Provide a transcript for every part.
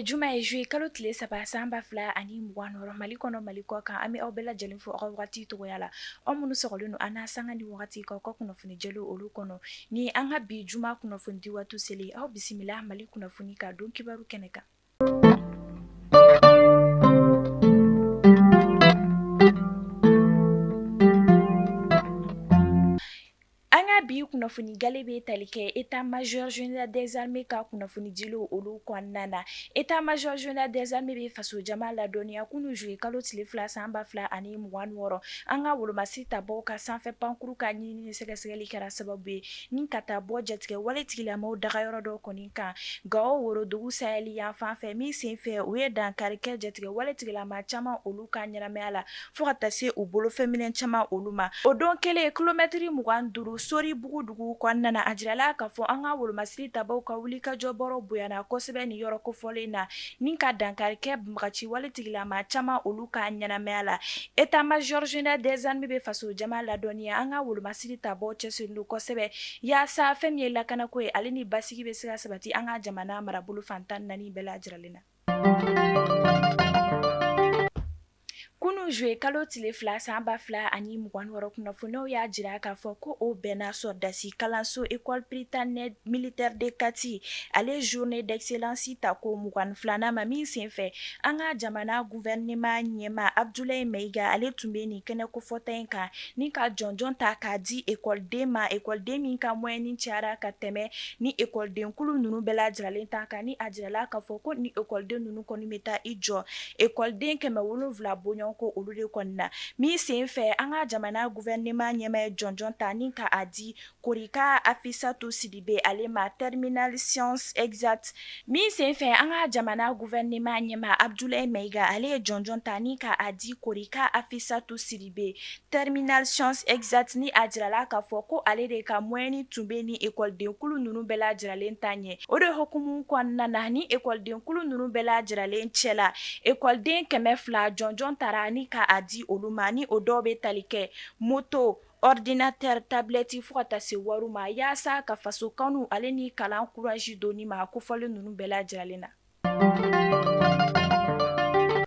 juma ye, juillet kalo tile 3 san 2026, Mali kɔnɔ, Mali kɔ kan. An bɛ aw bɛɛ lajɛlen fo aw ka wagati cogoya la. Aw minnu sɔgɔlen don an na sanga ni wagati k'aw ka kunnafoni jɛlenw olu kɔnɔ. Ni an ka bi juma kunnafoni di waati selen, aw bisimila Mali kunnafoni ka don kibaru kɛnɛ kan. An ka bi kunnafoni gale bɛ tali kɛ état major général des armées ka kunnafoni dilenw olu kɔnɔna na. État major général des armées bɛ faso jama ladɔnniya kunun juillet kalo tile 2 san 2026, an ka wolomasiri tabaw ka sanfɛ pankuru ka ɲinini ni sɛgɛsɛgɛli kɛra sababu ye ni ka taa bɔ jatigɛ wale tigilamaw dagayɔrɔ dɔ kɔni kan Gawo worodugu sahɛli yanfan fɛ, min senfɛ u ye dankari kɛ jatigɛ wale tigilama caman olu ka ɲɛnamaya la fo ka taa se u bolofɛnminɛ caman olu ma. O don kelen, kilomɛtiri 25 Soribugu dugu kɔnɔna na, a jirala k'a fɔ an ka wolomasiri tabaw ka wulikajɔ bɔrɔ bonyana kosɛbɛ nin yɔrɔ kofɔlen na ni ka dankari kɛ banbagaci wale tigilama caman olu ka ɲɛnamaya la. État major général des armées bɛ faso jama ladɔnniya an ka wolomasiri tabaw cɛsirilen don kosɛbɛ yaasa fɛn min ye lakanako ye, ale ni basigi bɛ se ka sabati an ka jamana marabolo fan 14 bɛɛ lajɛlen na. Kunun juillet kalo tile 2 san 2026, kunnafoniyaw y'a jira k'a fɔ ko o bɛnna sɔrɔdasi kalanso école prytanée militaire de Kati ale journée d'excellence tako 22nan ma, min senfɛ an ka jamana gouvernement ɲɛmaa Abdoulaye Maïga ale tun bɛ nin kɛnɛ kofɔta in kan ni ka jɔnjɔn ta k'a di ekɔliden ma, ekɔliden min ka moyenne cayara ka tɛmɛ ni ekɔliden kulu ninnu bɛɛ lajɛlen ta kan. Ni a jirala k'a fɔ ko ni ekɔliden ninnu kɔni bɛ taa i jɔ ekɔliden 700 bɔɲɔgɔnko olu de kɔni na, min senfɛ an ka jamana gouvernement ɲɛmaa ye jɔnjɔn ta ni ka a di Korika Afisatu Sidibe ale ma, terminale sciences exactes. Min senfɛ an ka jamana gouvernement ɲɛmaa Abdoulaye Maïga ale ye jɔnjɔn ta ni ka a di Korika Afisatu Sidibe, terminale sciences exactes. Ni a jirala k'a fɔ ko ale de ka moyenne tun bɛ ni ekɔlidenkulu ninnu bɛɛ lajɛlen ta ɲɛ. O de hukumu kɔnɔna na, ni ekɔlidenkulu ninnu bɛɛ lajɛlen cɛla, ekɔliden 200 jɔnjɔn tara ni ka a di olu ma, ni o dɔw bɛ tali kɛ moto, ordinateur, tablette fo ka taa se wari ma, yaasa ka faso kanu ale ni kalan courage donni maa kofɔlen ninnu bɛɛ lajɛlen na.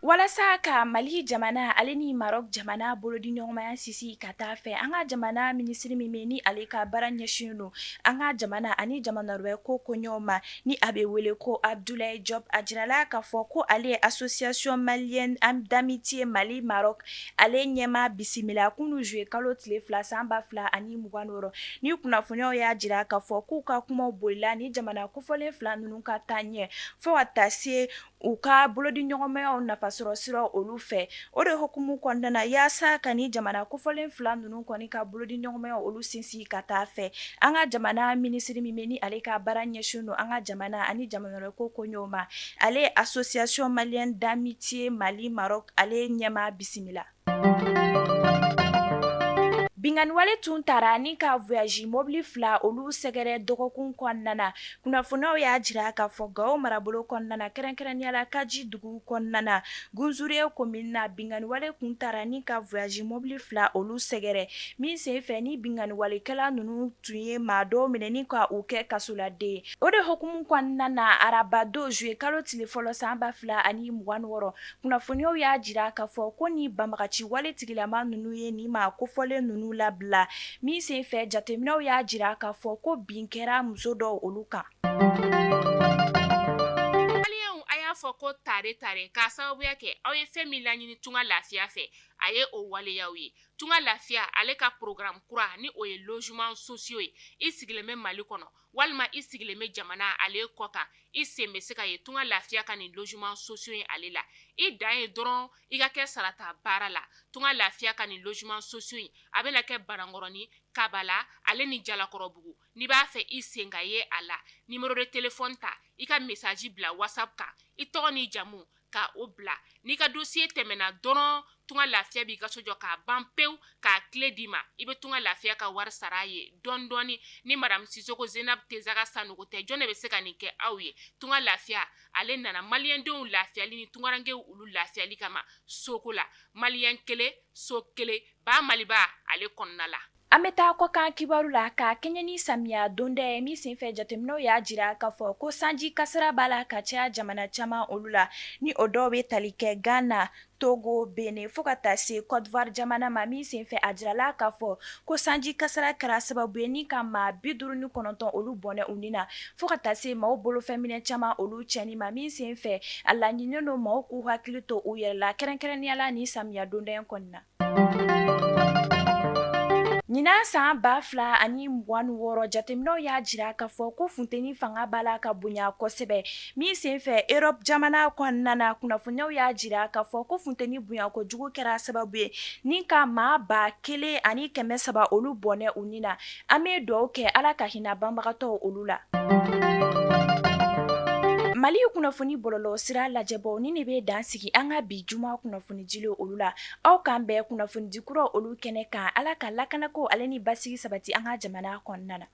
Walasa ka Mali jamana ale ni Maroc jamana bolodiɲɔgɔnmaya sinsin ka taa fɛ, an ka jamana minisiri min bɛ ni ale ka baara ɲɛsinnen don an ka jamana ani jamana wɛrɛ ko koɲɛw ma, ni a bɛ wele ko Abdoulaye Diop, a jirala k'a fɔ ko ale ye association malienne d'amitié Mali Maroc ale ɲɛmaa bisimila kunun juillet kalo tile 2 san 2026. Ni kunnafoniyaw y'a jira k'a fɔ k'u ka kumaw bolila ni jamana kofɔlen fila ninnu ka taa ɲɛ fo ka taa se u ka bolodiɲɔgɔnmayaw nafasɔrɔ siraw olu fɛ. O de hukumu kɔnɔna na, yaasa ka ni jamana kofɔlen fila ninnu kɔni ka bolodiɲɔgɔnmayaw olu sinsin ka taa fɛ, an ka jamana minisiri min bɛ ni ale ka baara ɲɛsin don an ka jamana ani jamana wɛrɛ ko koɲɛw ma, ale association malienne d'amitié Mali Maroc ale ɲɛmaa bisimila. Binkanniwale tun tara ni ka voyage mobili fila olu sɛgɛrɛ dɔgɔkun kɔnɔna na. Kunnafoniyaw y'a jira k'a fɔ Gawo marabolo kɔnɔna na, kɛrɛnkɛrɛnnenya la Kaji dugu kɔnɔna na, Gunzure commune na, binkanniwale tun tara ni ka voyage mobili fila olu sɛgɛrɛ, min senfɛ ni binkanniwalekɛla ninnu tun ye maa dɔw minɛ ni ka u kɛ kasoladen. O de hukumu kɔnɔna na, arabadon juillet kalo tile fɔlɔ san 2026, kunnafoniyaw y'a jira k'a fɔ ko ni banbagaci wale tigilama ninnu ye nin maa kofɔlen ninnu labila, min senfɛ jateminɛw y'a jira k'a fɔ ko bin kɛra muso dɔw olu kan. Maliyɛnw, a y'a fɔ ko tare tare k'a sababuya kɛ aw ye fɛn min laɲini Tunga Lafiya fɛ, a ye o waleyaw ye. Tunga Lafiya ale ka programme kura ni o ye logement sociaux ye. I sigilen bɛ Mali kɔnɔ walima i sigilen bɛ jamana ale kɔ kan, i sen bɛ se ka ye Tunga Lafiya ka nin logement sociaux ye ale la. I dan ye dɔrɔn i ka kɛ sarata baara la. Tunga Lafiya ka nin logement sociaux in a bɛna kɛ Banankɔrɔni, Kabala ale ni Jalakɔrɔbugu. N'i b'a fɛ i sen ka ye a la, numéro de téléphone ta, i ka message bila WhatsApp kan, i tɔgɔ n'i jamu ka o bila. N'i ka dossier tɛmɛna dɔrɔn, Tunga Lafiya b'i ka so jɔ k'a ban pewu k'a clé d'i ma. I bɛ Tunga Lafiya ka wari sara a ye dɔɔni dɔɔni. Ni madame Sisoko Zenab Tezaga Sanogo tɛ, jɔn de bɛ se ka nin kɛ aw ye? Tunga Lafiya ale nana maliyɛndenw lafiyali ni tungarankew olu lafiyali kama soko la. Maliyɛn kelen, so kelen, ba Maliba ale kɔnɔna la. An bɛ taa kɔkan kibaru la ka kɛɲɛ ni samiya donda ye min senfɛ jateminɛw y'a jira k'a fɔ ko sanji kasara b'a la ka caya jamana caman olu la, ni o dɔw bɛ tali kɛ Ghana, Togo, Benin fo ka taa se Côte d'Ivoire jamana ma min senfɛ a jirala k'a fɔ ko sanji kasara kɛra sababu ye ni ka maa 59 olu bɔnɛ u ni na, fo ka taa se maaw bolofɛnminɛ caman olu cɛnni ma min senfɛ a laɲininen don maaw k'u hakili to u yɛrɛ la kɛrɛnkɛrɛnnenya la nin samiya donda in kɔnɔna na. Ɲinan san 2026 jateminɛw y'a jira k'a fɔ ko funteni fanga b'a la ka bonya kosɛbɛ min senfɛ Europe jamana kɔnɔna na kunnafoniyaw y'a jira k'a fɔ ko funteni bonya kojugu kɛra sababu ye ni ka maa 1300 olu bɔnɛ u ni na. An bɛ dugawu kɛ Ala ka hinɛ banbagatɔw olu la. Mali kunnafoni bɔlɔlɔ sira lajɛbaw nin de bɛ dan sigi an ka bi juma kunnafoni dilen olu la. Aw k'an bɛn kunnafonidi kura olu kɛnɛ kan. Ala ka lakanako ale ni basigi sabati an ka jamana kɔnɔna na.